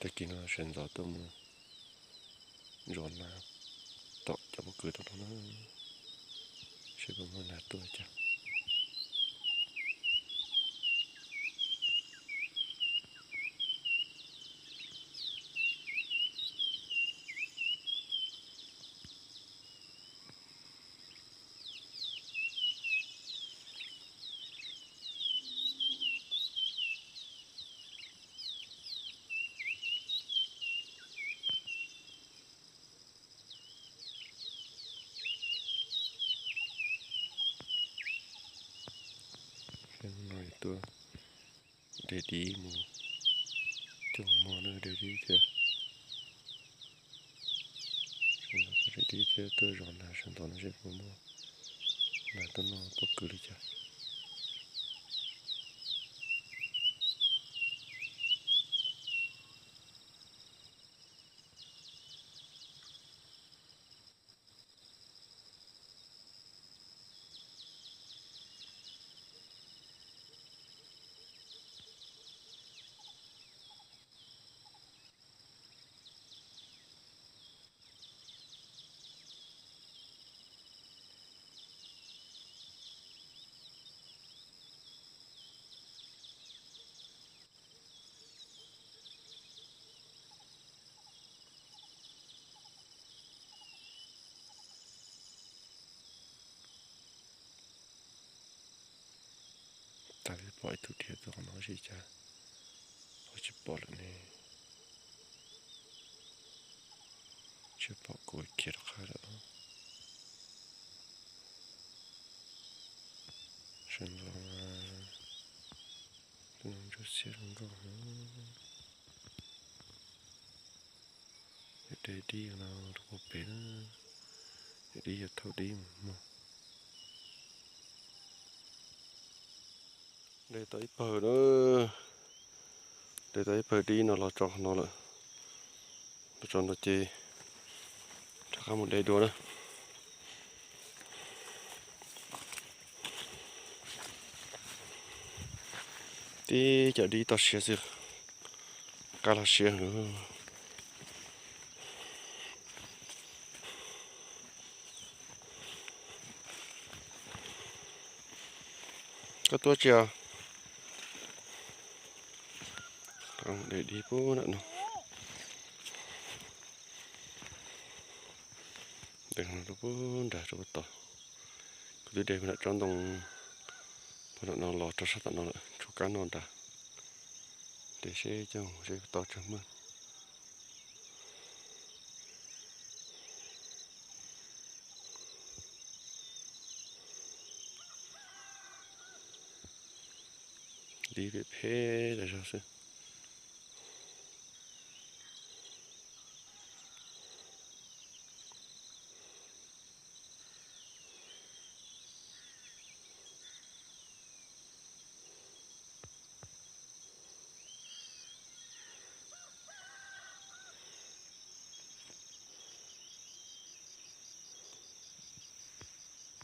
Tag kis no sawv ntxov tuaj mus zov nas tom cov pob kws rau no na, seb puas muaj nas tuaj cas. Tuaj de dib mus coj mov na, de dib thiab. Sawv ntxov de dib thiab tuaj zov nas sawv ntxov no seb puas muaj nas tuaj noj pob kws li cas. Tas li pom ib tug diav tuaj qhov no ua cas ho tsis pom lawm ne. Tsis pom kuv khiav rov qab lawm. Sawv ntxov, tus no ntsuab xiab zoo nkauj heev. Yog de dib no rau puag pem na, yog dib yog thauj dib mus mog. De tau ib pawg na, de tau ib pawg dib no los tso qhov no lawm. Los tso no ces rov qab mus de dua na. Tib cov dib toj siab xwb, qab los siab. Koj tuaj tsis os? De dib puag nram no. De no rau puag nrad rau puag tod. Kuv twb de puag nram tsob ntoo puag nram no los rau sab tom no lawm, tshuav kab no nrad. De seb coj seb puas tau tsawg hmab. Dib phem phem tas zog xwb.